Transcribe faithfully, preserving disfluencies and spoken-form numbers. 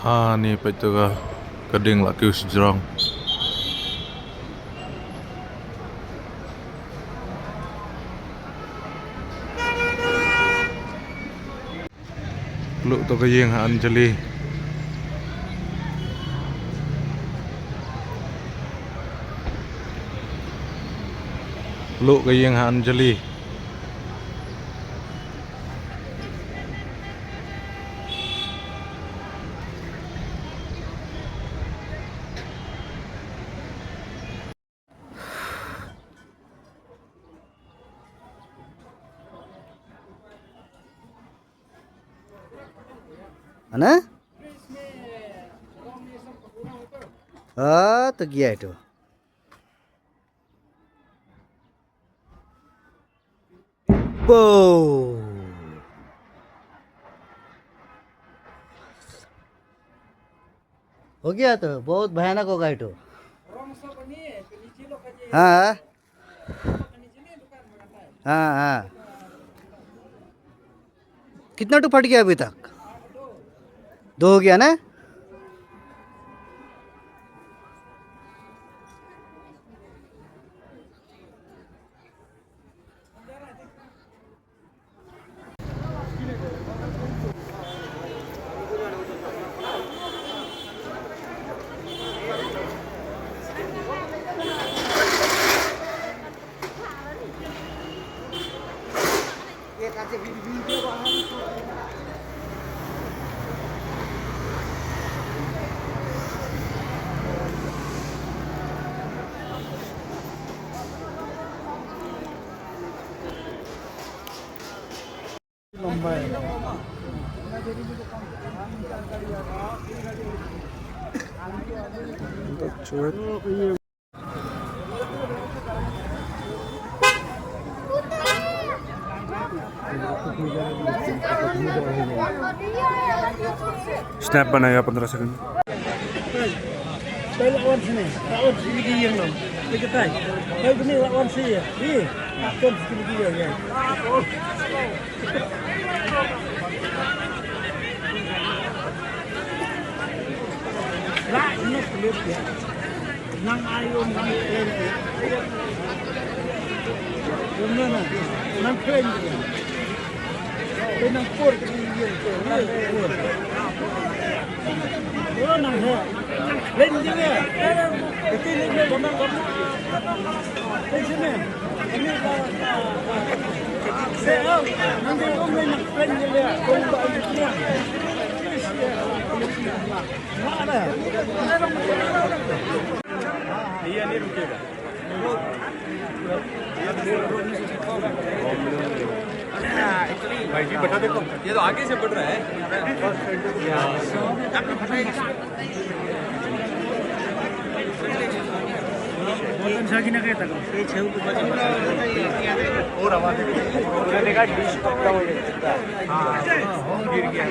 Ha, ni peit to ka, ka ding la kiew shajrong. Pluh to ka ïing ha Anjali. Pluh ka ïing ha Anjali. Ana? Ah, to gaya itu. Wow. हो गया तो, बहुत भयानक होगा ये तो। हाँ। हाँ, हाँ। कितना तो फट गया अभी तक? दो हो गया ना? Snap बनाया पन्द्रह सेकंड। Peit, lawan sini, lawan sini ki ïeng noh. Peit katai. Peit bini lawan sini. Ih, kon sini ki ïeng. Lah, ini klip ya. Nang ayo, nang keren. Nang keren. Nang pur, nang pur. ये नहीं रुकेगा। भाई जी, बता दे तो। ये तो आगे से बढ़ रहा है। और आवाज है। हाँ, गिर गया।